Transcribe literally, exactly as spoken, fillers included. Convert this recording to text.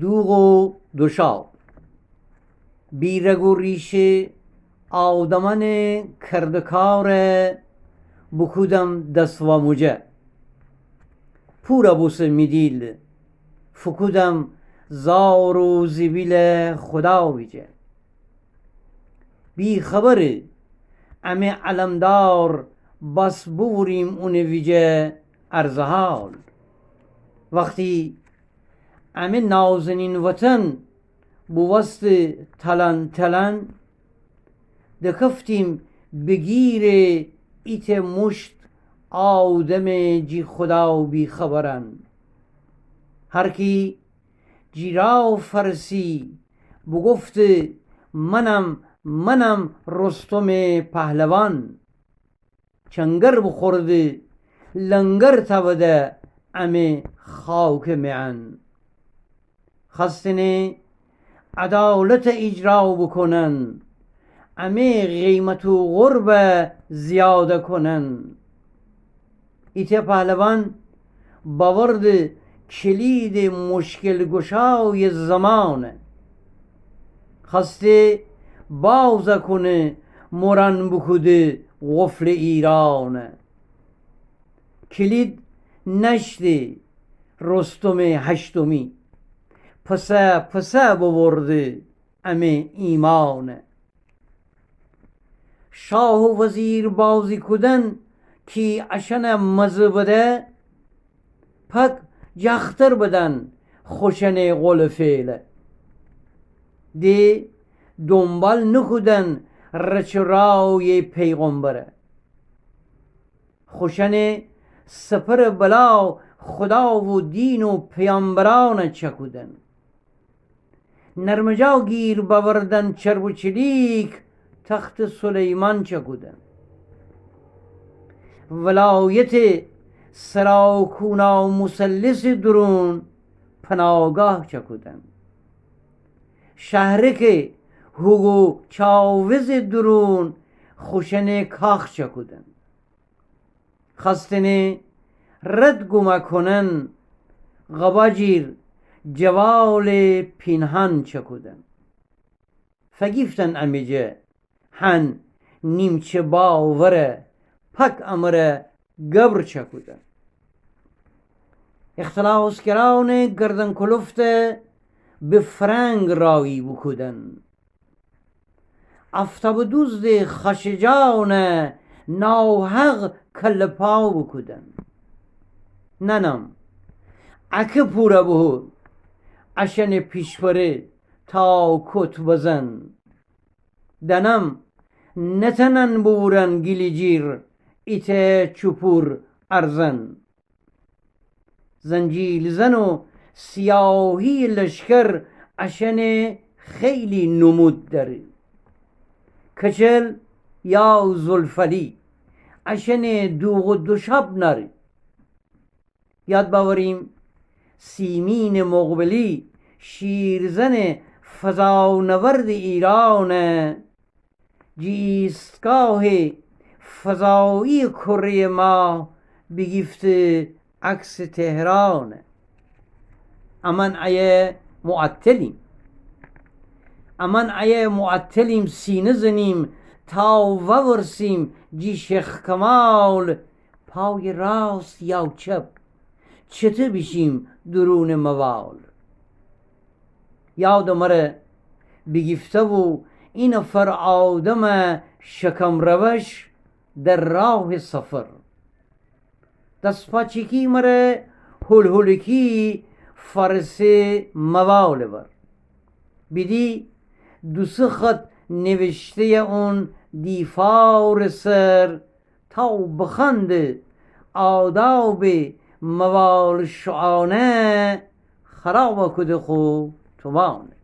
دوغ و دوشاب. بی رگ و ریشه آدمأنٚ کردکاره بوکودم دس و موجه. پورَ بوسه می دیل، فوکودم زار و زیبیلٚ خودا ویجه. بی خبرٚ امه علمدار بس بوبوریم اونٚ ویجه عرض حال. وختی امه نازنین وطن بووسته تلان تلان، دکفتیم به گیرٚ ایتأ موشت آدمٚ جی خودا و بی خبرأن. هر کی جی را فأرسی بوگفته منم، منم رستمٚ پهلوان. چنگر بوخورده لنگر تأوده امه خاکٚ میأن. خوأستنه عدالت اجرا بوکونن، امه قیمت و قربَ زیاده کونن. ایتأ پهلوان بأورده کلیدٚ مشکل گشایٚ زمانه. خوأسته بازَ کونه مرأن بوکوده قفلٚ ایرانه. کلید نأشته رستمٚ هشتمی، پسه پسه بوبرده امه ایمانه. شاه و وزیر بازی کودن کی اشأنَ مزه بده، پک جختر بدن خوشأنٚ قول و فعله. ده دونبال نوکودن رچ و رایٚ پیغمبره. خوشأنٚ سپرٚ بلا خودا و دین و پیامبرأنَ چأکودن. نرمجا گیر بأوردن چرب و چلیک تختٚ سلیمان چأکودن. ولایتٚ سراکونا و مثلثٚ دورون پناگاه چأکودن. شهرکٚ هوگو چاوزٚ دورون خوشأنٚ کاخ چأکودن. خوأستنه رد گومه کونن، قبا جیر جوالٚ پینهان چأکودن. فگیفتن امه جه هن نیمچه باوره، پک امره گبر چأکودن. اختلاسگرأنٚ گردن کلفته به فرنگ رایی بوکودن. آفتابٚ دوزدٚ خأشٚ جانَ ناحق کله‌پا بوکودن. نأنم اکه پورَ بهو اشأنٚ پیشپره تا کوت بزن. دأنم نتأنن بوبورن گیلٚ جیر ایتأ چوپور ارزن. زنجیل‌زن و سیاهی لشکر اشأنه خیلی نمود دأره. کچل یا زلفلی اشأنه دوغ و دوشاب نأره. یاد بأوریم سیمینٚ مقبلی، شیرزنٚ فضانوردٚ ایرانه، جی ایستگاهٚ فضایی کره‌یٚ ماه بیگیفته عکسٚ تهرانه. امأن ایه معطلیم. امأن ایه معطلیم، سینه زنیم تا وورسیم جی شیخ کمال، پایٚ راست یا چپ، چته بیشیم دورونٚ موال. یاد مره بیگیفته بو اینفر آدمٚ شکم روش در راهٚ سفر. دسپاچکی مره هول‌هولکی فأرسه موالٚ ور. بیدی دو سه خط نیویشته‌یه اون دیفارٚ سر، تا بخوأنده آدابٚ موال شوئانه، خراب کوده خو تومانه.